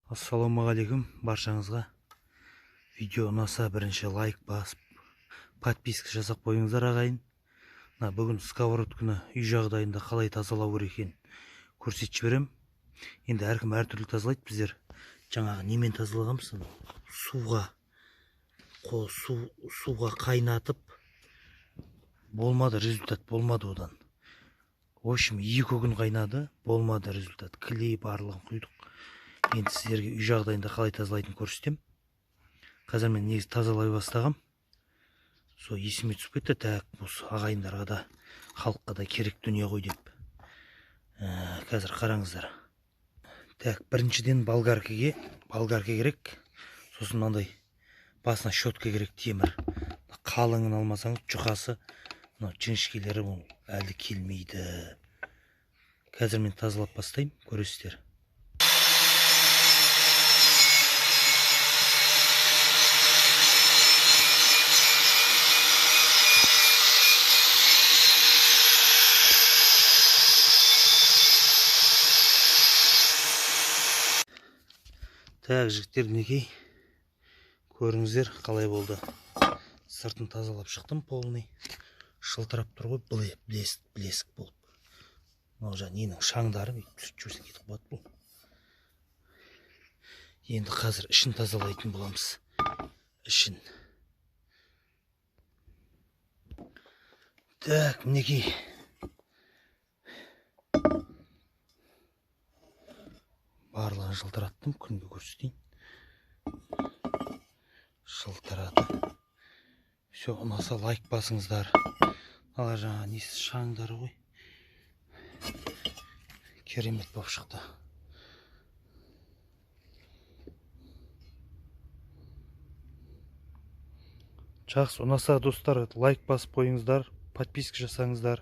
Ассалаумағалейкум баршаңызға. Видео ұнаса бірінші лайк басып, подписка жасап қойыңыздар ағайын. Мына бүгін сковородканы үй жағдайында қалай тазалау керек екенін көрсетіп жіберем. Енді әркім әртүрлі тазалайды. Біздер жаңағы немен тазалағанбыз? Суға қайнатып болмады, результат болмады одан. В общем, 2 күн қайнады, болмады результат. Клей барлығын құйдық. Енді сіздерге үй жағдайында қалай тазалайтынын көрсетемін. Қазір мен негізі тазалай бастағам. Сол есіме түсіп кетті, так, осы ағайындарға да, халыққа да керек дүние ғой деп. Қазір қараңыздар. Так, біріншіден болгарка керек. Сосын мынандай басына щетка керек, темір. Қалыңын алмасаңыз, жұқасы, мынау жіңішкелері бұл әлі келмейді. Қазір мен тазалап бастаймын, көресіздер. Так, жігіттер, мінекей көріңіздер қалай болды. Сыртын тазалап шықтым, полный шылтырап тұр ғой, блеск, блеск болып. Мынау жаңа ненің шаңдары бүйтіп сүртіп жіберсең кетіп қалады бұл. Енді қазір ішін тазалайтын боламыз. Ішін. Так, мінекей. Барлығын жылтыраттым, күнге көрсетейін. Жылтырады. Все, ұнаса лайк басыңыздар. Мыналар жаңа несі шаңдары ғой. Керемет болып шықты. Жақсы, ұнаса достар лайк басып қойыңыздар, подписка жасаңыздар.